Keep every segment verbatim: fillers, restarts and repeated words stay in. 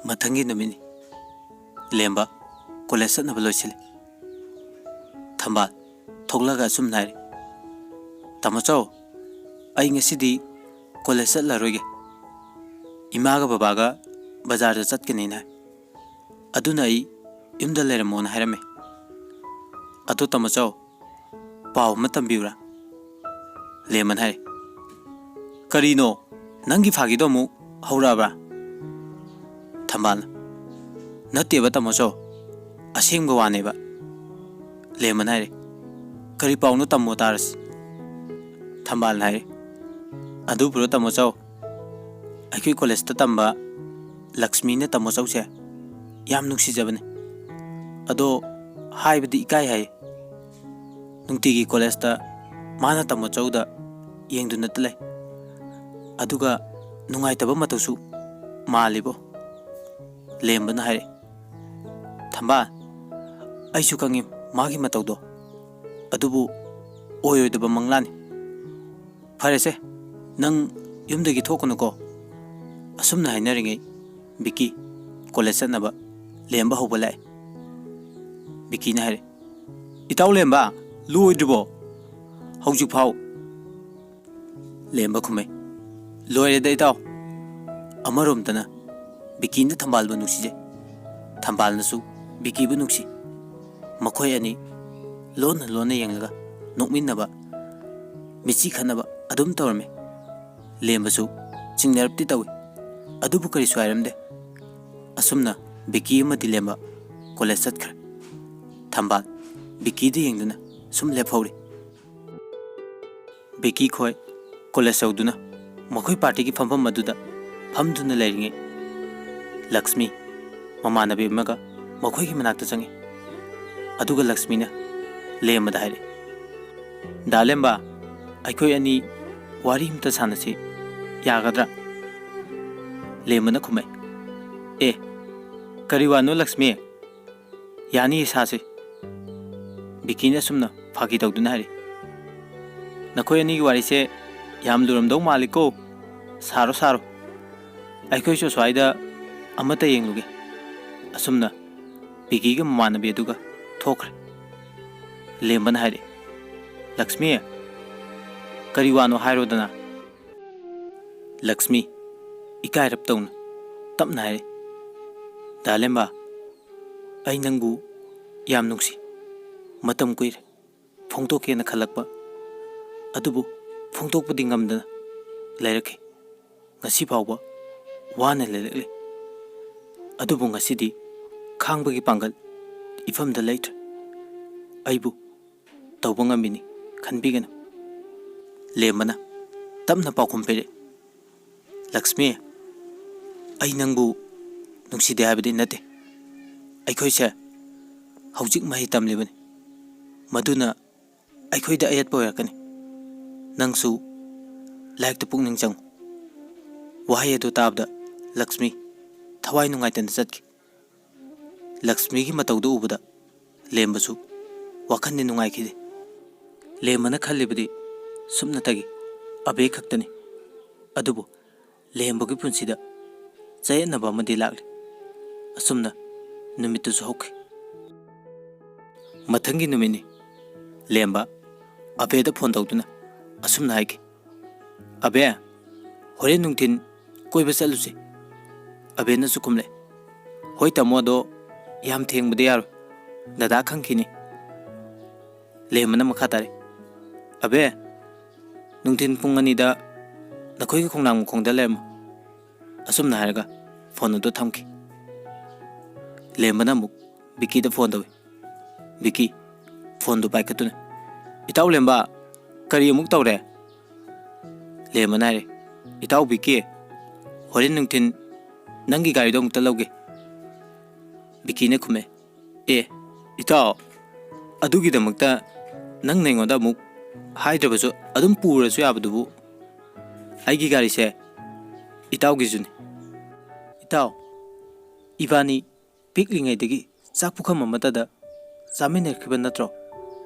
ꯃꯊꯪꯒꯤ ꯅꯨꯃꯤꯠꯅꯤ꯫ ꯂꯦꯝꯕ ꯀꯣꯂꯦꯖ ꯆꯠꯅꯕ ꯂꯣꯏꯁꯤꯜꯂꯤ꯫ ꯊꯝꯕꯥꯜ ꯊꯣꯛꯂꯒ ꯑꯁꯨꯝꯅ ꯍꯥꯏꯔꯤ, "ꯇꯥꯃꯣ ꯆꯧ, ꯑꯩ ꯉꯁꯤꯗꯤ ꯀꯣꯂꯦꯖ ꯆꯠꯂꯔꯣꯏꯒꯦ꯫ ꯏꯃꯥꯒ ꯕꯕꯥꯒ ꯕꯖꯥꯔꯗ ꯆꯠꯀꯅꯤꯅ ꯍꯥꯏ꯫ ꯑꯗꯨꯅ ꯑꯩ ꯌꯨꯝꯗ ꯂꯩꯔꯝꯃꯣꯅ ꯍꯥꯏꯔꯝꯃꯦ꯫ ꯑꯗꯣ ꯇꯥꯃꯣ ꯆꯧ, ꯄꯥꯎ ꯑꯃ ꯇꯝꯕꯤꯌꯨꯔꯥ?" ꯂꯦꯃꯟ ꯍꯥꯏꯔꯦ, "ꯀꯔꯤꯅꯣ? ꯅꯪꯒꯤ ꯐꯥꯒꯤꯗꯣ ꯑꯃꯨꯛ ꯍꯧꯔꯛꯑꯕ꯭ꯔꯥ?" ꯊꯝꯕꯥꯜꯅ, "ꯅꯠꯇꯦꯕ ꯇꯥꯃꯣ ꯆꯧ, ꯑꯁꯦꯡꯕ ꯋꯥꯅꯦꯕ꯫" ꯂꯦꯃꯟ ꯍꯥꯏꯔꯦ, "ꯀꯔꯤ ꯄꯥꯎꯅꯣ ꯇꯝꯃꯣ ꯇꯥꯔꯁꯤ꯫" ꯊꯝꯕꯥꯜꯅ ꯍꯥꯏꯔꯦ, "ꯑꯗꯨꯕꯨꯔꯣ ꯇꯥꯃꯣ ꯆꯧ, ꯑꯩꯈꯣꯏ ꯀꯣꯂꯦꯖꯇ ꯇꯝꯕ ꯂꯛꯁꯃꯤꯅ ꯇꯥꯃꯣ ꯆꯧꯁꯦ ꯌꯥꯝ ꯅꯨꯡꯁꯤꯖꯕꯅꯦ꯫ ꯑꯗꯣ ꯍꯥꯏꯕꯗꯤ ꯏꯀꯥꯏ ꯍꯥꯏ꯫ ꯅꯨꯡꯇꯤꯒꯤ ꯀꯣꯂꯦꯖꯇ ꯃꯥꯅ ꯇꯥꯃꯣ ꯆꯧꯗ ꯌꯦꯡꯗꯨꯅꯇ ꯂꯩ꯫ ꯑꯗꯨꯒ ꯅꯨꯡꯉꯥꯏꯇꯕ ꯃꯇꯧꯁꯨ ꯃꯥꯜꯂꯤꯕꯣ꯫" ꯂꯦꯝꯕꯅ ꯍꯥꯏꯔꯛꯏ, "ꯊꯝꯕꯥꯜ, ꯑꯩꯁꯨ ꯈꯪꯉꯤ ꯃꯥꯒꯤ ꯃꯇꯧꯗꯣ꯫ ꯑꯗꯨꯕꯨ ꯑꯣꯏꯔꯣꯏꯗꯕ ꯃꯪꯂꯥꯟꯅꯤ꯫ ꯐꯔꯦꯁꯦ, ꯅꯪ ꯌꯨꯝꯗꯒꯤ ꯊꯣꯛꯀꯅꯨꯀꯣ꯫" ꯑꯁꯨꯝꯅ ꯍꯥꯏꯅꯔꯤꯉꯩ ꯕꯤꯀꯤ ꯀꯣꯂꯦꯖ ꯆꯠꯅꯕ ꯂꯦꯝꯕ ꯍꯧꯕ ꯂꯥꯛꯑꯦ꯫ ꯕꯤꯀꯤꯅ ꯍꯥꯏꯔꯦ, "ꯏꯇꯥꯎ ꯂꯦꯝꯕ, ꯂꯣꯏꯗ꯭ꯔꯤꯕꯣ ꯍꯧꯖꯤꯛꯐꯥꯎ?" ꯂꯦꯝꯕ ꯈꯨꯝꯃꯦ, "ꯂꯣꯏꯔꯦꯗ ꯏꯇꯥꯎ꯫" ꯑꯃꯔꯣꯝꯗꯅ ꯕꯤꯀꯤꯅ ꯊꯝꯕꯥꯜꯕꯨ ꯅꯨꯡꯁꯤꯖꯩ, ꯊꯝꯕꯥꯜꯅꯁꯨ ꯕꯤꯀꯤꯕꯨ ꯅꯨꯡꯁꯤ꯫ ꯃꯈꯣꯏ ꯑꯅꯤ ꯂꯣꯟꯅ ꯂꯣꯟꯅ ꯌꯦꯡꯂꯒ ꯅꯣꯛꯃꯤꯟꯅꯕ, ꯃꯤꯠꯆꯤ ꯈꯠꯅꯕ ꯑꯗꯨꯝ ꯇꯧꯔꯝꯃꯤ꯫ ꯂꯦꯝꯕꯁꯨ ꯆꯤꯡꯅꯔꯞꯇꯤ ꯇꯧꯏ, ꯑꯗꯨꯕꯨ ꯀꯔꯤꯁꯨ ꯍꯥꯏꯔꯝꯗꯦ꯫ ꯑꯁꯨꯝꯅ ꯕꯤꯀꯤ ꯑꯃꯗꯤ ꯂꯦꯝꯕ ꯀꯣꯂꯦꯖ ꯆꯠꯈ꯭ꯔꯦ꯫ ꯊꯝꯕꯥꯜ ꯕꯤꯀꯤꯗ ꯌꯦꯡꯗꯨꯅ ꯁꯨꯝ ꯂꯦꯞꯍꯧꯔꯤ꯫ ꯕꯤꯀꯤ ꯈꯣꯏ ꯀꯣꯂꯦꯖ ꯌꯧꯗꯨꯅ ꯃꯈꯣꯏ ꯄꯥꯔꯇꯤꯒꯤ ꯐꯝꯐꯝ ꯑꯗꯨꯗ ꯐꯝꯗꯨꯅ ꯂꯩꯔꯤꯉꯩ, ꯂꯛꯁꯃꯤ ꯃꯃꯥꯟꯅꯕꯤ ꯑꯃꯒ ꯃꯈꯣꯏꯒꯤ ꯃꯅꯥꯛꯇ ꯆꯪꯉꯤ꯫ ꯑꯗꯨꯒ ꯂꯛꯁꯃꯤꯅ ꯂꯦꯝꯕꯗ ꯍꯥꯏꯔꯛꯏ, "ꯗꯥ ꯂꯦꯝꯕ, ꯑꯩꯈꯣꯏ ꯑꯅꯤ ꯋꯥꯔꯤ ꯑꯃꯇ ꯁꯥꯟꯅꯁꯤ, ꯌꯥꯒꯗ꯭ꯔꯥ?" ꯂꯦꯝꯕꯅ ꯈꯨꯝꯃꯛꯏ, "ꯑꯦ, ꯀꯔꯤ ꯋꯥꯅꯣ ꯂꯛꯁꯃꯤ? ꯌꯥꯅꯤ, ꯁꯥꯁꯤ꯫" ꯕꯤꯀꯤꯅ ꯑꯁꯨꯝꯅ ꯐꯥꯒꯤ ꯇꯧꯗꯨꯅ ꯍꯥꯏꯔꯤ, "ꯅꯈꯣꯏ ꯑꯅꯤꯒꯤ ꯋꯥꯔꯤꯁꯦ ꯌꯥꯝ ꯂꯨꯔꯝꯗꯧ ꯃꯥꯜꯂꯤꯀꯣ꯫ ꯁꯥꯔꯣ, ꯁꯥꯔꯣ꯫ ꯑꯩꯈꯣꯏꯁꯨ ꯑꯁ꯭ꯋꯥꯏꯗ ꯑꯃꯠꯇ ꯌꯦꯡꯂꯨꯒꯦ꯫ ꯑꯁꯨꯝꯅ ꯕꯤꯀꯤꯒ ꯃꯃꯥꯟꯅꯕꯤ ꯑꯗꯨꯒ ꯊꯣꯛꯈ꯭ꯔꯦ꯫ ꯂꯦꯝꯕꯅ ꯍꯥꯏꯔꯛꯏ, "ꯂꯛꯁꯃꯤ, ꯀꯔꯤ ꯋꯥꯅꯣ ꯍꯥꯏꯔꯣꯗꯅ?" ꯂꯛꯁꯃꯤ ꯏꯀꯥꯏꯔꯞ ꯇꯧꯅ ꯇꯞꯅ ꯍꯥꯏꯔꯛꯏ, "ꯗꯥ ꯂꯦꯝꯕ, ꯑꯩ ꯅꯪꯕꯨ ꯌꯥꯝ ꯅꯨꯡꯁꯤ꯫ ꯃꯇꯝ ꯀꯨꯏꯔꯦ ꯐꯣꯡꯗꯣꯛꯀꯦꯅ ꯈꯜꯂꯛꯄ, ꯑꯗꯨꯕꯨ ꯐꯣꯡꯗꯣꯛꯄꯗꯤ ꯉꯝꯗꯅ ꯂꯩꯔꯛꯈꯤ꯫ ꯉꯁꯤ ꯐꯥꯎꯕ ꯋꯥꯅ ꯂꯩꯔꯛꯂꯤ꯫ ꯑꯗꯨꯕꯨ ꯉꯁꯤꯗꯤ ꯈꯥꯡꯕꯒꯤ ꯄꯥꯡꯒꯜ ꯏꯐꯝꯗ ꯂꯩꯇ꯭ꯔꯦ꯫ ꯑꯩꯕꯨ ꯇꯧꯕ ꯉꯝꯃꯤꯅꯤ, ꯈꯟꯕꯤꯒꯅꯨ꯫" ꯂꯦꯝꯕꯅ ꯇꯞꯅ ꯄꯥꯎꯈꯨꯝ ꯄꯤꯔꯛꯏ, "ꯂꯛꯁꯃꯤ, ꯑꯩ ꯅꯪꯕꯨ ꯅꯨꯡꯁꯤꯗꯦ ꯍꯥꯏꯕꯗꯤ ꯅꯠꯇꯦ꯫ ꯑꯩꯈꯣꯏꯁꯦ ꯍꯧꯖꯤꯛ ꯃꯍꯩ ꯇꯝꯂꯤꯕꯅꯤ꯫ ꯃꯗꯨꯅ ꯑꯩꯈꯣꯏꯗ ꯑꯌꯦꯠꯄ ꯑꯣꯏꯔꯛꯀꯅꯤ꯫ ꯅꯪꯁꯨ ꯂꯥꯏꯔꯤꯛꯇ ꯄꯨꯛꯅꯤꯡ ꯆꯪꯉꯨ꯫" ꯋꯥꯍꯩ ꯑꯗꯨ ꯇꯥꯕꯗ ꯂꯛꯁꯃꯤ ꯊꯋꯥꯏ ꯅꯨꯡꯉꯥꯏꯇꯅ ꯆꯠꯈꯤ꯫ ꯂꯛꯁꯃꯤꯒꯤ ꯃꯇꯧꯗꯨ ꯎꯕꯗ ꯂꯦꯝꯕꯁꯨ ꯋꯥꯈꯜꯗꯤ ꯅꯨꯡꯉꯥꯏꯈꯤꯗꯦ꯫ ꯂꯦꯝꯕꯅ ꯈꯜꯂꯤꯕꯗꯤ ꯁꯨꯞꯅꯇꯒꯤ ꯑꯕꯦ ꯈꯛꯇꯅꯤ꯫ ꯑꯗꯨꯕꯨ ꯂꯦꯝꯕꯒꯤ ꯄꯨꯟꯁꯤꯗ ꯆꯌꯦꯠꯅꯕ ꯑꯃꯗꯤ ꯂꯥꯛꯂꯤ꯫ ꯑꯁꯨꯝꯅ ꯅꯨꯃꯤꯠꯇꯨꯁꯨ ꯍꯧꯈꯤ꯫ ꯃꯊꯪꯒꯤ ꯅꯨꯃꯤꯠꯅꯤ꯫ ꯂꯦꯝꯕ ꯑꯕꯦꯗ ꯐꯣꯟ ꯇꯧꯗꯨꯅ ꯑꯁꯨꯝꯅ ꯍꯥꯏꯈꯤ, "ꯑꯕꯦ, ꯍꯣꯔꯦꯟ ꯅꯨꯡꯊꯤꯟ ꯀꯣꯏꯕ ꯆꯠꯂꯨꯁꯤ꯫" ꯑꯕꯦꯅꯁꯨ ꯈꯨꯝꯂꯦ, "ꯍꯣꯏ ꯇꯥꯃꯣ, ꯑꯗꯣ ꯌꯥꯝ ꯊꯦꯡꯕꯗꯤ ꯌꯥꯔꯣꯏ, ꯗꯗꯥ ꯈꯪꯈꯤꯅꯤ꯫" ꯂꯦꯝꯕꯅ ꯃꯈꯥ ꯇꯥꯔꯦ, "ꯑꯕꯦ, ꯅꯨꯡꯊꯤꯟ ꯄꯨꯡ ꯑꯅꯤꯗ ꯅꯈꯣꯏꯒꯤ ꯈꯣꯡꯅꯥꯡ ꯃꯈꯣꯡꯗ ꯂꯩꯔꯝꯃꯨ꯫" ꯑꯁꯨꯝꯅ ꯍꯥꯏꯔꯒ ꯐꯣꯟ ꯑꯗꯨ ꯊꯝꯈꯤ꯫ ꯂꯦꯝꯕꯅ ꯑꯃꯨꯛ ꯕꯤꯀꯤꯗ ꯐꯣꯟ ꯇꯧꯏ꯫ ꯕꯤꯀꯤ ꯐꯣꯟꯗꯨ ꯄꯥꯏꯈꯠꯇꯨꯅ, "ꯏꯇꯥꯎ ꯂꯦꯝꯕ, ꯀꯔꯤ ꯑꯃꯨꯛ ꯇꯧꯔꯦ?" ꯂꯦꯝꯕꯅ ꯍꯥꯏꯔꯦ, "ꯏꯇꯥꯎ ꯕꯤꯀꯤ, ꯍꯣꯔꯦꯟ ꯅꯨꯡꯊꯤꯟ ꯅꯪꯒꯤ ꯒꯥꯔꯤꯗꯣ ꯑꯃꯨꯛꯇ ꯂꯧꯒꯦ꯫" ꯕꯤꯀꯤꯅ ꯈꯨꯝꯃꯦ, "ꯑꯦ, ꯏꯇꯥꯎ, ꯑꯗꯨꯒꯤꯗꯃꯛꯇ ꯅꯪꯅ ꯑꯩꯉꯣꯟꯗ ꯑꯃꯨꯛ ꯍꯥꯏꯗ꯭ꯔꯕꯁꯨ ꯑꯗꯨꯝ ꯄꯨꯔꯁꯨ ꯌꯥꯕꯗꯨꯕꯨ꯫ ꯑꯩꯒꯤ ꯒꯥꯔꯤꯁꯦ ꯏꯇꯥꯎꯒꯤꯁꯨꯅꯤ꯫ ꯏꯇꯥꯎ, ꯏꯕꯥꯅꯤ ꯄꯤꯛꯂꯤꯉꯩꯗꯒꯤ ꯆꯥꯛ ꯄꯨꯈꯝ ꯑꯃꯠꯇꯗ ꯆꯥꯃꯤꯟꯅꯈꯤꯕ ꯅꯠꯇ꯭ꯔꯣ?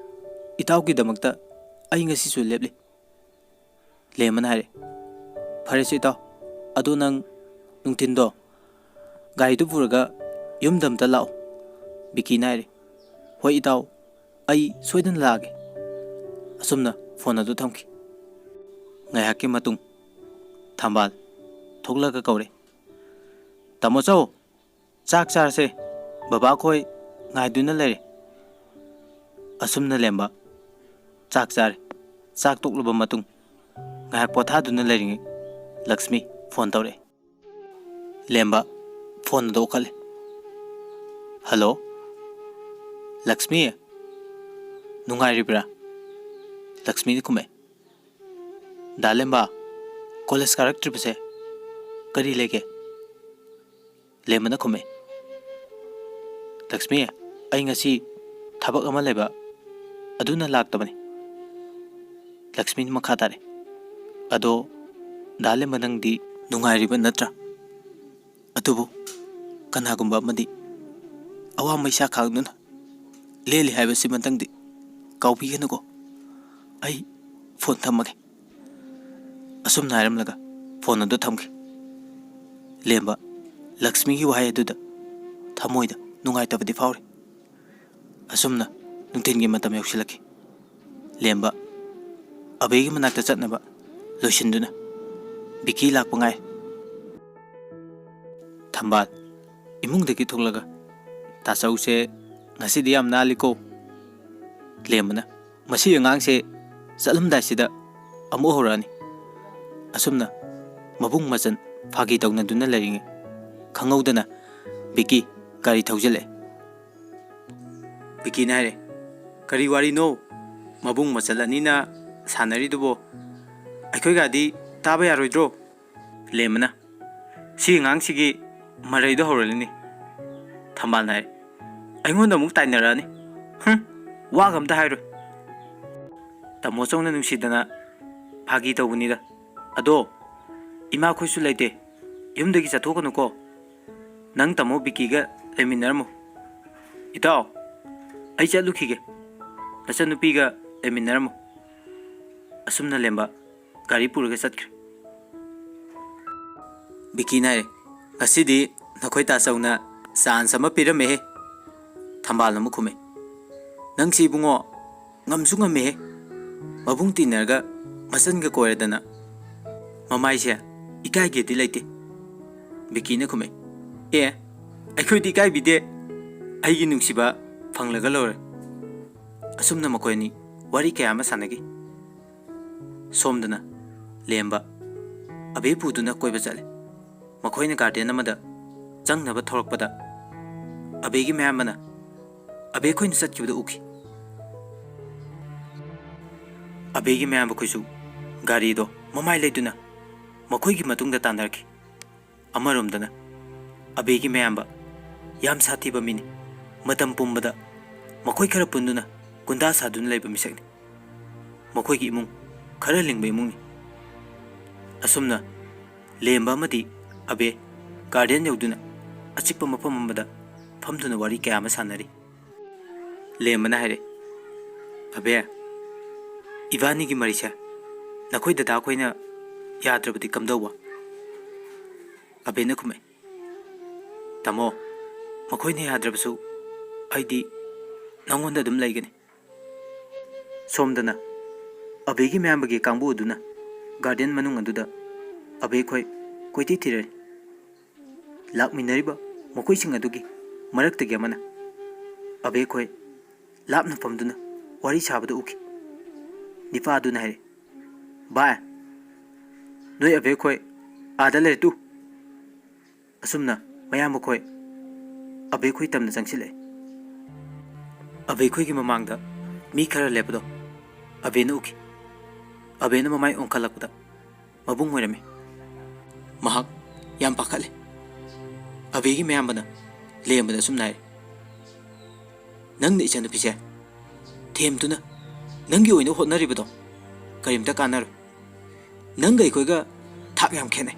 ꯏꯇꯥꯎꯒꯤꯗꯃꯛꯇ ꯑꯩ ꯉꯁꯤꯁꯨ ꯂꯦꯞꯂꯤ꯫" ꯂꯦꯝꯕꯅ ꯍꯥꯏꯔꯦ, "ꯐꯔꯦꯁꯦ ꯏꯇꯥꯎ, ꯑꯗꯣ ꯅꯪ ꯅꯨꯡꯊꯤꯟꯗꯣ "ꯒꯥꯔꯤꯗꯨ ꯄꯨꯔꯒ ꯌꯨꯝꯗ ꯑꯝꯇ ꯂꯥꯛꯑꯣ", ꯕꯤꯀꯤꯅ ꯍꯥꯏꯔꯦ꯫ "ꯍꯣꯏ ꯏꯇꯥꯎ, ꯑꯩ ꯁꯣꯏꯗꯅ ꯂꯥꯛꯑꯒꯦ"꯫ ꯑꯁꯨꯝꯅ ꯐꯣꯟ ꯑꯗꯨ ꯊꯝꯈꯤ꯫ ꯉꯥꯏꯍꯥꯛꯀꯤ ꯃꯇꯨꯡ ꯊꯝꯕꯥꯜ ꯊꯣꯛꯂꯒ ꯀꯧꯔꯦ, "ꯇꯥꯃꯣ ꯆꯧ, ꯆꯥꯛ ꯆꯥꯔꯁꯦ, ꯕꯕꯥꯈꯣꯏ ꯉꯥꯏꯗꯨꯅ ꯂꯩꯔꯦ"꯫ ꯑꯁꯨꯝꯅ ꯂꯦꯝꯕ ꯆꯥꯛ ꯆꯥꯔꯦ꯫ ꯆꯥꯛ ꯇꯣꯛꯂꯕ ꯃꯇꯨꯡ ꯉꯥꯏꯍꯥꯛ ꯄꯣꯊꯥꯗꯨꯅ ꯂꯩꯔꯤꯉꯩ ꯂꯛꯁꯃꯤ ꯐꯣꯟ ꯇꯧꯔꯛꯑꯦ꯫ ꯂꯦꯝꯕ ꯐꯣꯟ ꯑꯗꯨ ꯂꯧꯈꯠꯂꯦ꯫ "ꯍꯜꯂꯣ, ꯂꯛꯁꯃꯤ, ꯅꯨꯡꯉꯥꯏꯔꯤꯕ꯭ꯔꯥ?" ꯂꯛꯁꯃꯤꯅ ꯈꯨꯝꯃꯛꯑꯦ꯫ "ꯗꯥ ꯂꯦꯝꯕ, ꯀꯣꯂꯦꯖ ꯀꯥꯔꯛꯇ꯭ꯔꯤꯕꯁꯦ ꯀꯔꯤ ꯂꯩꯒꯦ?" ꯂꯦꯝꯕꯅ ꯈꯨꯝꯃꯦ꯫ "ꯂꯛꯁꯃꯤ, ꯑꯩ ꯉꯁꯤ ꯊꯕꯛ ꯑꯃ ꯂꯩꯕ, ꯑꯗꯨꯅ ꯂꯥꯛꯇꯕꯅꯤ"꯫ ꯂꯛꯁꯃꯤꯅ ꯃꯈꯥ ꯇꯥꯔꯦ, "ꯑꯗꯣ ꯗꯥ ꯂꯦꯝꯕ, ꯅꯪꯗꯤ ꯅꯨꯡꯉꯥꯏꯔꯤꯕ ꯅꯠꯇ꯭ꯔꯥ? ꯑꯗꯨꯕꯨ ꯀꯅꯥꯒꯨꯝꯕ ꯑꯃꯗꯤ ꯑꯋꯥ ꯃꯩꯁꯥ ꯈꯥꯡꯗꯨꯅ ꯂꯦꯜꯂꯤ ꯍꯥꯏꯕꯁꯤꯃꯇꯪꯗꯤ ꯀꯥꯎꯕꯤꯒꯅꯨꯀꯣ꯫ ꯑꯩ ꯐꯣꯟ ꯊꯝꯃꯒꯦ"꯫ ꯑꯁꯨꯝꯅ ꯍꯥꯏꯔꯝꯂꯒ ꯐꯣꯟ ꯑꯗꯨ ꯊꯝꯈꯤ꯫ ꯂꯦꯝꯕ ꯂꯛꯁꯃꯤꯒꯤ ꯋꯥꯍꯩ ꯑꯗꯨꯗ ꯊꯃꯣꯏꯗ ꯅꯨꯡꯉꯥꯏꯇꯕꯗꯤ ꯐꯥꯎꯔꯤ꯫ ꯑꯁꯨꯝꯅ ꯅꯨꯡꯊꯤꯜꯒꯤ ꯃꯇꯝ ꯌꯧꯁꯤꯜꯂꯛꯈꯤ꯫ ꯂꯦꯝꯕ ꯑꯕꯦꯒꯤ ꯃꯅꯥꯛꯇ ꯆꯠꯅꯕ ꯂꯣꯏꯁꯤꯟꯗꯨꯅ ꯕꯤꯀꯤ ꯂꯥꯛꯄ ꯉꯥꯏ꯫ ꯊꯝꯕꯥꯜ ꯏꯃꯨꯡꯗꯒꯤ ꯊꯣꯛꯂꯒ, "ꯇꯥꯆꯧꯁꯦ ꯉꯁꯤꯗꯤ ꯌꯥꯝ ꯅꯥꯜꯂꯤꯀꯣ"꯫ ꯂꯦꯝꯕꯅ, "ꯃꯁꯤ ꯑꯉꯥꯡꯁꯦ ꯆꯠꯂꯝꯗꯥꯏꯁꯤꯗ ꯑꯃꯨꯛ ꯍꯧꯔꯛꯑꯅꯤ"꯫ ꯑꯁꯨꯝꯅ ꯃꯕꯨꯡ ꯃꯆꯟ ꯐꯥꯒꯤ ꯇꯧꯅꯗꯨꯅ ꯂꯩꯔꯤꯉꯩ ꯈꯪꯍꯧꯗꯅ ꯕꯤꯀꯤ ꯒꯥꯔꯤ ꯊꯧꯖꯤꯜꯂꯛꯑꯦ꯫ ꯕꯤꯀꯤꯅ ꯍꯥꯏꯔꯦ, "ꯀꯔꯤ ꯋꯥꯔꯤꯅꯣ ꯃꯕꯨꯡ ꯃꯆꯜ ꯑꯅꯤꯅ ꯁꯥꯟꯅꯔꯤꯗꯨꯕꯣ? ꯑꯩꯈꯣꯏꯒꯗꯤ ꯇꯥꯕ ꯌꯥꯔꯣꯏꯗ꯭ꯔꯣ?" ꯂꯦꯝꯕꯅ, "ꯁꯤ ꯑꯉꯥꯡꯁꯤꯒꯤ ꯃꯔꯩꯗꯣ ꯍꯧꯔꯛꯂꯤꯅꯤ"꯫ ꯊꯝꯕꯥꯜꯅ ꯍꯥꯏꯔꯦ, "ꯑꯩꯉꯣꯟꯗ ꯑꯃꯨꯛ ꯇꯥꯏꯅꯔꯛꯑꯅꯤ꯫ ꯍꯨꯝ, ꯋꯥꯒ ꯑꯝꯇ ꯍꯥꯏꯔꯣꯏ꯫ ꯇꯥꯃꯣ ꯆꯧꯅ ꯅꯨꯡꯁꯤꯗꯅ ꯐꯥꯒꯤ ꯇꯧꯕꯅꯤꯗ꯫ ꯑꯗꯣ ꯏꯃꯥꯈꯣꯏꯁꯨ ꯂꯩꯇꯦ, ꯌꯨꯝꯗꯒꯤ ꯆꯠꯊꯣꯛꯀꯅꯨꯀꯣ꯫ ꯅꯪ ꯇꯥꯃꯣ ꯕꯤꯀꯤꯒ ꯂꯩꯃꯤꯟꯅꯔꯝꯃꯣ꯫ ꯏꯇꯥꯎ, ꯑꯩ ꯆꯠꯂꯨꯈꯤꯒꯦ, ꯅꯆꯟꯅꯨꯄꯤꯒ ꯂꯩꯃꯤꯟꯅꯔꯝꯃꯣ"꯫ ꯑꯁꯨꯝꯅ ꯂꯦꯝꯕ ꯒꯥꯔꯤ ꯄꯨꯔꯒ ꯆꯠꯈ꯭ꯔꯦ꯫ ꯕꯤꯀꯤꯅ ꯍꯥꯏꯔꯦ, "ꯉꯁꯤꯗꯤ ꯅꯈꯣꯏ ꯇꯥꯆꯧꯅ ꯆꯥꯟꯁ ꯑꯃ ꯄꯤꯔꯝꯃꯦꯍꯦ꯫ ꯊꯝꯕꯥꯜꯅ ꯑꯃꯨꯛ ꯈꯨꯝꯃꯦ, "ꯅꯪꯁꯤ ꯏꯕꯨꯡꯉꯣ, ꯉꯝꯁꯨ ꯉꯝꯃꯦꯍꯦ꯫ ꯃꯕꯨꯡ ꯇꯤꯟꯅꯔꯒ ꯃꯆꯟꯒ ꯀꯣꯏꯔꯗꯅ ꯃꯃꯥꯏꯁꯦ ꯏꯀꯥꯏꯒꯦꯗꯤ ꯂꯩꯇꯦ꯫" ꯕꯤꯀꯤꯅ ꯈꯨꯝꯃꯦ, "ꯑꯦ, ꯑꯩꯈꯣꯏꯗꯤ ꯏꯀꯥꯏꯕꯤꯗꯦ꯫ ꯑꯩꯒꯤ ꯅꯨꯡꯁꯤꯕ ꯐꯪꯂꯒ ꯂꯣꯏꯔꯦ꯫" ꯑꯁꯨꯝꯅ ꯃꯈꯣꯏ ꯑꯅꯤ ꯋꯥꯔꯤ ꯀꯌꯥ ꯑꯃ ꯁꯥꯟꯅꯈꯤ꯫ ꯁꯣꯝꯗꯅ ꯂꯦꯝꯕ ꯑꯕꯦ ꯄꯨꯗꯨꯅ ꯀꯣꯏꯕ ꯆꯠꯂꯦ꯫ ꯃꯈꯣꯏꯅ ꯒꯥꯔꯗꯦꯟ ꯑꯃꯗ ꯆꯪꯅꯕ ꯊꯣꯛꯂꯛꯄꯗ ꯑꯕꯦꯒꯤ ꯃꯌꯥꯝꯕꯅ ꯑꯕꯦ ꯈꯣꯏꯅ ꯆꯠꯈꯤꯕꯗꯨ ꯎꯈꯤ꯫ ꯑꯕꯦꯒꯤ ꯃꯌꯥꯝꯕ ꯈꯣꯏꯁꯨ ꯒꯥꯔꯤꯗꯣ ꯃꯃꯥꯏ ꯂꯩꯗꯨꯅ ꯃꯈꯣꯏꯒꯤ ꯃꯇꯨꯡꯗ ꯇꯥꯟꯅꯔꯛꯈꯤ꯫ ꯑꯃꯔꯣꯝꯗꯅ ꯑꯕꯦꯒꯤ ꯃꯌꯥꯝꯕ ꯌꯥꯝ ꯁꯥꯊꯤꯕ ꯃꯤꯅꯤ꯫ ꯃꯇꯝ ꯄꯨꯝꯕꯗ ꯃꯈꯣꯏ ꯈꯔ ꯄꯨꯟꯗꯨꯅ ꯒꯨꯟꯗꯥ ꯁꯥꯗꯨꯅ ꯂꯩꯕ ꯃꯤꯁꯛꯅꯤ꯫ ꯃꯈꯣꯏꯒꯤ ꯏꯃꯨꯡ ꯈꯔ ꯂꯤꯡꯕ ꯏꯃꯨꯡꯅꯤ꯫ ꯑꯁꯨꯝꯅ ꯂꯦꯝꯕ ꯑꯃꯗꯤ ꯑꯕꯦ ꯒꯥꯔꯗꯦꯟ ꯌꯧꯗꯨꯅ ꯑꯆꯤꯛꯄ ꯃꯐꯝ ꯑꯃꯗ ꯐꯝꯗꯨꯅ ꯋꯥꯔꯤ ꯀꯌꯥ ꯑꯃ ꯁꯥꯟꯅꯔꯤ꯫ ꯂꯦꯝꯕꯅ ꯍꯥꯏꯔꯦ, "ꯑꯕꯦ, ꯏꯕꯥꯅꯤꯒꯤ ꯃꯔꯤꯁꯦ ꯅꯈꯣꯏ ꯗꯗꯥ ꯈꯣꯏꯅ ꯌꯥꯗ꯭ꯔꯕꯗꯤ ꯀꯝꯗꯧꯕ?" ꯑꯕꯦꯅ ꯈꯨꯝꯃꯦ, "ꯇꯥꯃꯣ, ꯃꯈꯣꯏꯅ ꯌꯥꯗ꯭ꯔꯕꯁꯨ ꯑꯩꯗꯤ ꯅꯉꯣꯟꯗ ꯑꯗꯨꯝ ꯂꯩꯒꯅꯤ꯫" ꯁꯣꯝꯗꯅ ꯑꯕꯦꯒꯤ ꯃꯌꯥꯝꯕꯒꯤ ꯀꯥꯡꯕꯨ ꯑꯗꯨꯅ ꯒꯥꯔꯗꯦꯟ ꯃꯅꯨꯡ ꯑꯗꯨꯗ ꯑꯕꯦ ꯈꯣꯏ ꯀꯣꯏꯊꯤ ꯊꯤꯔꯦ꯫ ꯂꯥꯛꯃꯤꯟꯅꯔꯤꯕ ꯃꯈꯣꯏꯁꯤꯡ ꯑꯗꯨꯒꯤ ꯃꯔꯛꯇꯒꯤ ꯑꯃꯅ ꯑꯕꯦ ꯈꯣꯏ ꯂꯥꯞꯅ ꯐꯝꯗꯨꯅ ꯋꯥꯔꯤ ꯁꯥꯕꯗꯨ ꯎꯈꯤ꯫ ꯅꯤꯄꯥ ꯑꯗꯨꯅ ꯍꯥꯏꯔꯦ, "ꯚꯥꯏ, ꯅꯣꯏ ꯑꯕꯦ ꯈꯣꯏ ꯑꯥꯗ ꯂꯩꯔꯦ ꯇꯨ꯫" ꯑꯁꯨꯝꯅ ꯃꯌꯥꯝꯕ ꯈꯣꯏ ꯑꯕꯦ ꯈꯣꯏ ꯇꯝꯅ ꯆꯪꯁꯤꯜꯂꯛꯑꯦ꯫ ꯑꯕꯦ ꯈꯣꯏꯒꯤ ꯃꯃꯥꯡꯗ ꯃꯤ ꯈꯔ ꯂꯦꯞꯄꯗꯣ ꯑꯕꯦꯅ ꯎꯈꯤ꯫ ꯑꯕꯦꯅ ꯃꯃꯥꯏ ꯑꯣꯟꯈꯠꯂꯛꯄꯗ ꯃꯕꯨꯡ ꯑꯣꯏꯔꯝꯃꯤ꯫ ꯃꯍꯥꯛ ꯌꯥꯝ ꯄꯥꯈꯠꯂꯦ꯫ ꯑꯕꯦꯒꯤ ꯃꯌꯥꯝꯕꯅ ꯂꯦꯝꯕꯗ ꯑꯁꯨꯝꯅ ꯍꯥꯏꯔꯦ, "ꯅꯪꯅ ꯏꯆꯟꯅꯨꯄꯤꯁꯦ ꯊꯦꯝꯗꯨꯅ ꯅꯪꯒꯤ ꯑꯣꯏꯅ ꯍꯣꯠꯅꯔꯤꯕꯗꯣ ꯀꯔꯤꯝꯇ ꯀꯥꯟꯅꯔꯣꯏ꯫ ꯅꯪꯒ ꯑꯩꯈꯣꯏꯒ ꯊꯥꯛ ꯌꯥꯝ ꯈꯦꯠꯅꯩ꯫"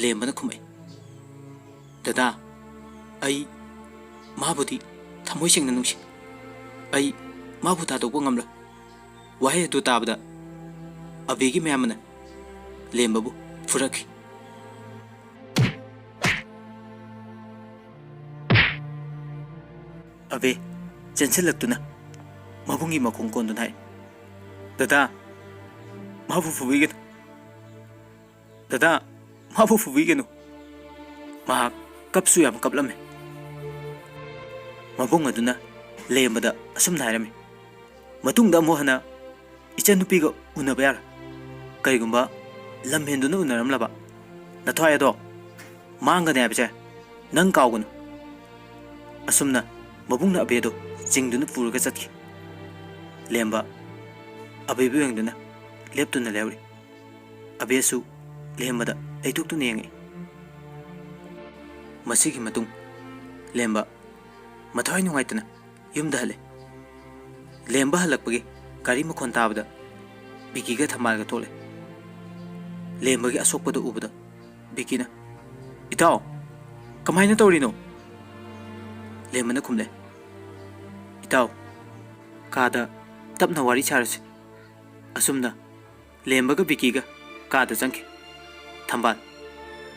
ꯂꯦꯝꯕꯅ ꯈꯨꯝꯃꯛꯏ, "ꯗꯗꯥ, ꯑꯩ ꯃꯥꯕꯨꯗꯤ ꯊꯃꯣꯏ ꯁꯦꯡꯅ ꯅꯨꯡꯁꯤ꯫ ꯑꯩ ꯃꯥꯕꯨ ꯊꯥꯗꯣꯛꯄ ꯉꯝꯂꯣꯏ꯫" ꯋꯥꯍꯩ ꯑꯗꯨ ꯇꯥꯕꯗ ꯑꯕꯦꯒꯤ ꯃꯌꯥꯝꯕꯅ ꯂꯦꯝꯕꯕꯨ ꯐꯨꯔꯛꯈꯤ꯫ ꯑꯕꯦ ꯆꯦꯟꯁꯤꯜꯂꯛꯇꯨꯅ ꯃꯕꯨꯡꯒꯤ ꯃꯈꯣꯡ ꯀꯣꯟꯗꯨꯅ ꯍꯥꯏ, "ꯗꯗꯥ, ꯃꯥꯕꯨ ꯐꯨꯕꯤꯒꯅꯨ꯫ ꯗꯗꯥ, ꯃꯥꯕꯨ ꯐꯨꯕꯤꯒꯅꯨ꯫" ꯃꯍꯥꯛ ꯀꯞꯁꯨ ꯌꯥꯝ ꯀꯞꯂꯝꯃꯤ꯫ ꯃꯕꯨꯡ ꯑꯗꯨꯅ ꯂꯦꯝꯕꯗ ꯑꯁꯨꯝꯅ ꯍꯥꯏꯔꯝꯃꯤ, "ꯃꯇꯨꯡꯗ ꯑꯃꯨꯛ ꯍꯟꯅ ꯏꯆꯟꯅꯨꯄꯤꯒ ꯎꯅꯕ ꯌꯥꯔꯣꯏ꯫ ꯀꯔꯤꯒꯨꯝꯕ ꯂꯝ ꯍꯦꯟꯗꯨꯅ ꯎꯅꯔꯝꯂꯕ, ꯅꯊ꯭ꯋꯥꯏ ꯑꯗꯣ ꯃꯥꯡꯒꯅꯤ ꯍꯥꯏꯕꯁꯦ ꯅꯪ ꯀꯥꯎꯒꯅꯨ꯫" ꯑꯁꯨꯝꯅ ꯃꯕꯨꯡꯅ ꯑꯕꯦꯗꯣ ꯆꯤꯡꯗꯨꯅ ꯄꯨꯔꯒ ꯆꯠꯈꯤ꯫ ꯂꯦꯝꯕ ꯑꯕꯦꯕꯨ ꯌꯦꯡꯗꯨꯅ ꯂꯦꯞꯇꯨꯅ ꯂꯩꯍꯧꯔꯤ꯫ ꯑꯕꯦꯁꯨ ꯂꯦꯝꯕꯗ ꯂꯩꯊꯣꯛꯇꯨꯅ ꯌꯦꯡꯉꯛꯏ꯫ ꯃꯁꯤꯒꯤ ꯃꯇꯨꯡ ꯂꯦꯝꯕ ꯃꯊ꯭ꯋꯥꯏ ꯅꯨꯡꯉꯥꯏꯇꯅ ꯌꯨꯝꯗ ꯍꯜꯂꯦ꯫ ꯂꯦꯝꯕ ꯍꯜꯂꯛꯄꯒꯤ ꯒꯥꯔꯤ ꯃꯈꯣꯟ ꯇꯥꯕꯗ ꯕꯤꯀꯤꯒ ꯊꯝꯕꯥꯜꯒ ꯊꯣꯛꯂꯦ꯫ ꯂꯦꯝꯕꯒꯤ ꯑꯁꯣꯛꯄꯗꯨ ꯎꯕꯗ ꯕꯤꯀꯤꯅ, "ꯏꯇꯥꯎ, ꯀꯃꯥꯏꯅ ꯇꯧꯔꯤꯅꯣ?" ꯂꯦꯝꯕꯅ ꯈꯨꯝꯂꯦ, "ꯏꯇꯥꯎ, ꯀꯥꯗ ꯇꯞꯅ ꯋꯥꯔꯤ ꯁꯥꯔꯁꯤ꯫" ꯑꯁꯨꯝꯅ ꯂꯦꯝꯕꯒ ꯕꯤꯀꯤꯒ ꯀꯥꯗ ꯆꯪꯈꯤ꯫ ꯊꯝꯕꯥꯜ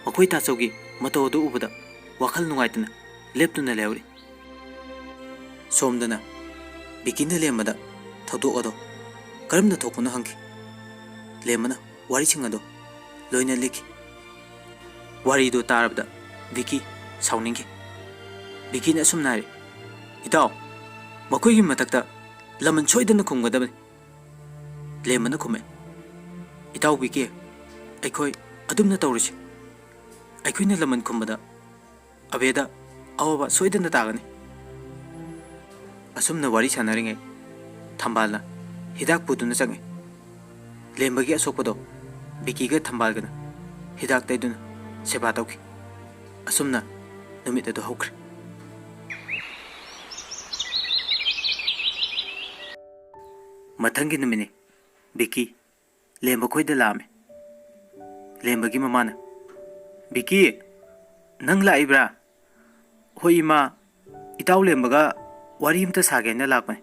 ꯃꯈꯣꯏ ꯇꯥꯆꯧꯒꯤ ꯃꯇꯧ ꯑꯗꯨ ꯎꯕꯗ ꯋꯥꯈꯜ ꯅꯨꯡꯉꯥꯏꯇꯅ ꯂꯦꯞꯇꯨꯅ ꯂꯩꯍꯧꯔꯤ꯫ ꯁꯣꯝꯗꯅ ꯕꯤꯀꯤꯅ ꯂꯦꯝꯕꯗ ꯊꯧꯗꯣꯛ ꯑꯗꯣ ꯀꯔꯝꯅ ꯊꯣꯛꯄꯅꯣ ꯍꯪꯈꯤ꯫ ꯂꯦꯝꯕꯅ ꯋꯥꯔꯤꯁꯤꯡ ꯑꯗꯣ ꯂꯣꯏꯅ ꯂꯤꯈꯤ꯫ ꯋꯥꯔꯤꯗꯨ ꯇꯥꯔꯕꯗ ꯕꯤꯀꯤ ꯁꯥꯎꯅꯤꯡꯈꯤ꯫ ꯕꯤꯀꯤꯅ ꯑꯁꯨꯝꯅ ꯍꯥꯏꯔꯤ, "ꯏꯇꯥꯎ, ꯃꯈꯣꯏꯒꯤ ꯃꯊꯛꯇ ꯂꯃꯟ ꯁꯣꯏꯗꯅ ꯈꯨꯝꯒꯗꯕꯅꯤ꯫" ꯂꯦꯝꯕꯅ ꯈꯨꯝꯃꯦ, "ꯏꯇꯥꯎ ꯕꯤꯀꯤ, ꯑꯩꯈꯣꯏ ꯑꯗꯨꯝꯅ ꯇꯧꯔꯁꯤ꯫ ꯑꯩꯈꯣꯏꯅ ꯂꯃꯟ ꯈꯨꯝꯕꯗ ꯑꯕꯦꯗ ꯑꯋꯥꯕ ꯁꯣꯏꯗꯅ ꯇꯥꯒꯅꯤ꯫" ꯑꯁꯨꯝꯅ ꯋꯥꯔꯤ ꯁꯥꯟꯅꯔꯤꯉꯩ ꯊꯝꯕꯥꯜꯅ ꯍꯤꯗꯥꯛ ꯄꯨꯗꯨꯅ ꯆꯪꯉꯤ꯫ ꯂꯦꯝꯕꯒꯤ ꯑꯁꯣꯛꯄꯗꯣ ꯕꯤꯀꯤꯒ ꯊꯝꯕꯥꯜꯒꯅ ꯍꯤꯗꯥꯛ ꯇꯩꯗꯨꯅ ꯁꯦꯕꯥ ꯇꯧꯈꯤ꯫ ꯑꯁꯨꯝꯅ ꯅꯨꯃꯤꯠ ꯑꯗꯨ ꯍꯧꯈ꯭ꯔꯦ꯫ ꯃꯊꯪꯒꯤ ꯅꯨꯃꯤꯠꯅꯤ꯫ ꯕꯤꯀꯤ ꯂꯦꯝꯕ ꯈꯣꯏꯗ ꯂꯥꯛꯑꯝꯃꯤ꯫ ꯂꯦꯝꯕꯒꯤ ꯃꯃꯥꯅ, "ꯕꯤꯀꯤ, ꯅꯪ ꯂꯥꯛꯏꯕ꯭ꯔꯥ?" "ꯍꯣꯏ ꯏꯃꯥ, ꯏꯇꯥꯎ ꯂꯦꯝꯕꯒ ꯋꯥꯔꯤ ꯑꯝꯇ ꯁꯥꯒꯦꯅ ꯂꯥꯛꯄꯅꯤ꯫"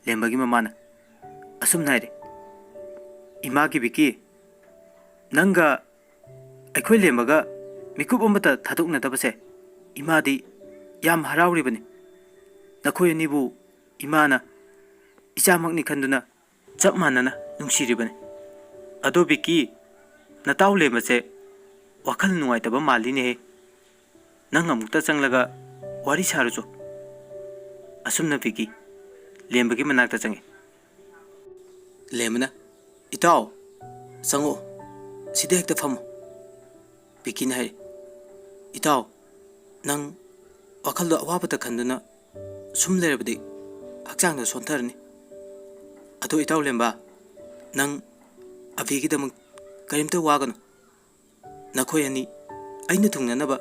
ꯂꯦꯝꯕꯒꯤ ꯃꯃꯥꯅ ꯑꯁꯨꯝꯅ ꯍꯥꯏꯔꯤ, "ꯏꯃꯥꯒꯤ ꯕꯤꯀꯤ, ꯅꯪꯒ ꯑꯩꯈꯣꯏ ꯂꯦꯝꯕꯒ ꯃꯤꯀꯨꯞ ꯑꯃꯠꯇ ꯊꯥꯗꯣꯛꯅꯗꯕꯁꯦ ꯏꯃꯥꯗꯤ ꯌꯥꯝ ꯍꯔꯥꯎꯔꯤꯕꯅꯤ꯫ ꯅꯈꯣꯏ ꯑꯅꯤꯕꯨ ꯏꯃꯥꯅ ꯏꯆꯥꯃꯛꯅꯤ ꯈꯟꯗꯨꯅ ꯆꯞ ꯃꯥꯟꯅꯅ ꯅꯨꯡꯁꯤꯔꯤꯕꯅꯤ꯫ ꯑꯗꯣ ꯕꯤꯀꯤ, ꯅꯇꯥꯎ ꯂꯦꯝꯕꯁꯦ ꯋꯥꯈꯜ ꯅꯨꯡꯉꯥꯏꯇꯕ ꯃꯥꯜꯂꯤꯅꯦꯍꯦ꯫ ꯅꯪ ꯑꯃꯨꯛꯇ ꯆꯪꯂꯒ ꯋꯥꯔꯤ ꯁꯥꯔꯨꯆꯣ꯫ ꯑꯁꯨꯝꯅ ꯕꯤꯀꯤ ꯂꯦꯝꯕꯒꯤ ꯃꯅꯥꯛꯇ ꯆꯪꯉꯤ꯫ ꯂꯦꯝꯕꯅ, "ꯏꯇꯥꯎ, ꯆꯪꯉꯛꯑꯣ, ꯁꯤꯗ ꯍꯦꯛꯇ ꯐꯝꯃꯣ꯫" ꯕꯤꯀꯤꯅ ꯍꯥꯏꯔꯤ, "ꯏꯇꯥꯎ, ꯅꯪ ꯋꯥꯈꯜꯗꯣ ꯑꯋꯥꯕꯇ ꯈꯟꯗꯨꯅ ꯁꯨꯝ ꯂꯩꯔꯕꯗꯤ ꯍꯛꯆꯥꯡꯗꯣ ꯁꯣꯟꯊꯔꯅꯤ꯫ ꯑꯗꯣ ꯏꯇꯥꯎ ꯂꯦꯝꯕ, ꯅꯪ ꯑꯕꯤꯒꯤꯗꯃꯛ ꯀꯔꯤꯝꯇ ꯋꯥꯒꯅꯨ꯫ ꯅꯈꯣꯏ ꯑꯅꯤ ꯑꯩꯅ ꯊꯨꯡꯅꯅꯕ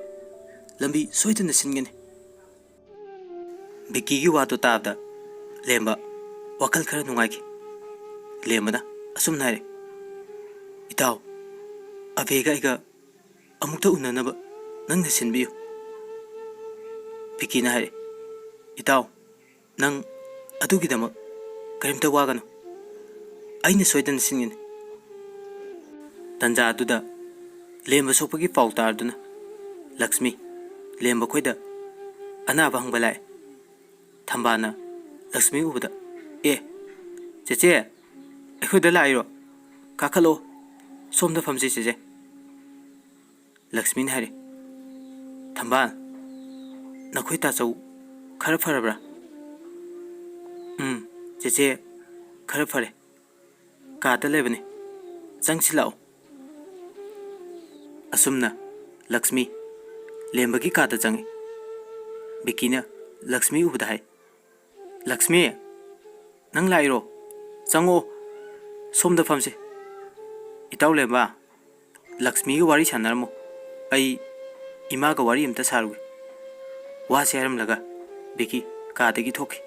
ꯂꯝꯕꯤ ꯁꯣꯏꯗꯅ ꯁꯤꯟꯒꯅꯤ꯫" ꯕꯤꯀꯤꯒꯤ ꯋꯥꯗꯣ ꯇꯥꯕꯗ ꯂꯦꯝꯕ ꯋꯥꯈꯜ ꯈꯔ ꯅꯨꯡꯉꯥꯏꯈꯤ꯫ ꯂꯦꯝꯕꯅ ꯑꯁꯨꯝꯅ ꯍꯥꯏꯔꯦ, "ꯏꯇꯥꯎ, ꯑꯕꯦꯒ ꯑꯩꯒ ꯑꯃꯨꯛꯇ ꯎꯅꯅꯕ ꯅꯪꯅ ꯁꯤꯟꯕꯤꯌꯨ꯫" ꯕꯤꯀꯤꯅ ꯍꯥꯏꯔꯦ, "ꯏꯇꯥꯎ, ꯅꯪ ꯑꯗꯨꯒꯤꯗꯃꯛ ꯀꯔꯤꯝꯇ ꯋꯥꯒꯅꯨ꯫ ꯑꯩꯅ ꯁꯣꯏꯗꯅ ꯁꯤꯟꯒꯅꯤ꯫" ꯇꯟꯖꯥ ꯑꯗꯨꯗ ꯂꯦꯝꯕ ꯁꯣꯛꯄꯒꯤ ꯄꯥꯎ ꯇꯥꯔꯗꯨꯅ ꯂꯛꯁꯃꯤ ꯂꯦꯝꯕ ꯈꯣꯏꯗ ꯑꯅꯥꯕ ꯍꯪꯕ ꯂꯥꯛꯑꯦ꯫ ꯊꯝꯕꯥꯜꯅ ꯂꯛꯁꯃꯤ ꯎꯕꯗ, "ꯑꯦ, ꯆꯦꯆꯦ, ꯑꯩꯈꯣꯏꯗ ꯂꯥꯛꯏꯔꯣ? ꯀꯥꯈꯠꯂꯛꯑꯣ, ꯁꯣꯝꯗ ꯐꯝꯁꯤ ꯆꯦꯆꯦ꯫" ꯂꯛꯁꯃꯤꯅ ꯍꯥꯏꯔꯦ, "ꯊꯝꯕꯥꯜ, ꯅꯈꯣꯏ ꯇꯥꯆꯧ ꯈꯔ ꯐꯔꯕ꯭ꯔꯥ?" "ꯎꯝ, ꯆꯦꯆꯦ, ꯈꯔ ꯐꯔꯦ꯫ ꯀꯥꯗ ꯂꯩꯕꯅꯦ, ꯆꯪꯁꯤꯜꯂꯛꯑꯣ꯫" ꯑꯁꯨꯝꯅ ꯂꯛꯁꯃꯤ ꯂꯦꯝꯕꯒꯤ ꯀꯥꯗ ꯆꯪꯉꯤ꯫ ꯕꯤꯀꯤꯅ ꯂꯛꯁꯃꯤ ꯎꯕꯗ ꯍꯥꯏ, "ꯂꯛꯁꯃꯤ, ꯅꯪ ꯂꯥꯛꯏꯔꯣ? ꯆꯪꯉꯛꯑꯣ, ꯁꯣꯝꯗ ꯐꯝꯁꯦ꯫ ꯏꯇꯥꯎ ꯂꯦꯝꯕ, ꯂꯛꯁꯃꯤꯒ ꯋꯥꯔꯤ ꯁꯥꯟꯅꯔꯝꯃꯣ, ꯑꯩ ꯏꯃꯥꯒ ꯋꯥꯔꯤ ꯑꯝꯇ ꯁꯥꯔꯨꯒꯦ꯫" ꯋꯥꯁꯦ ꯍꯥꯏꯔꯝꯂꯒ ꯕꯤꯀꯤ ꯀꯥꯗꯒꯤ ꯊꯣꯛꯈꯤ꯫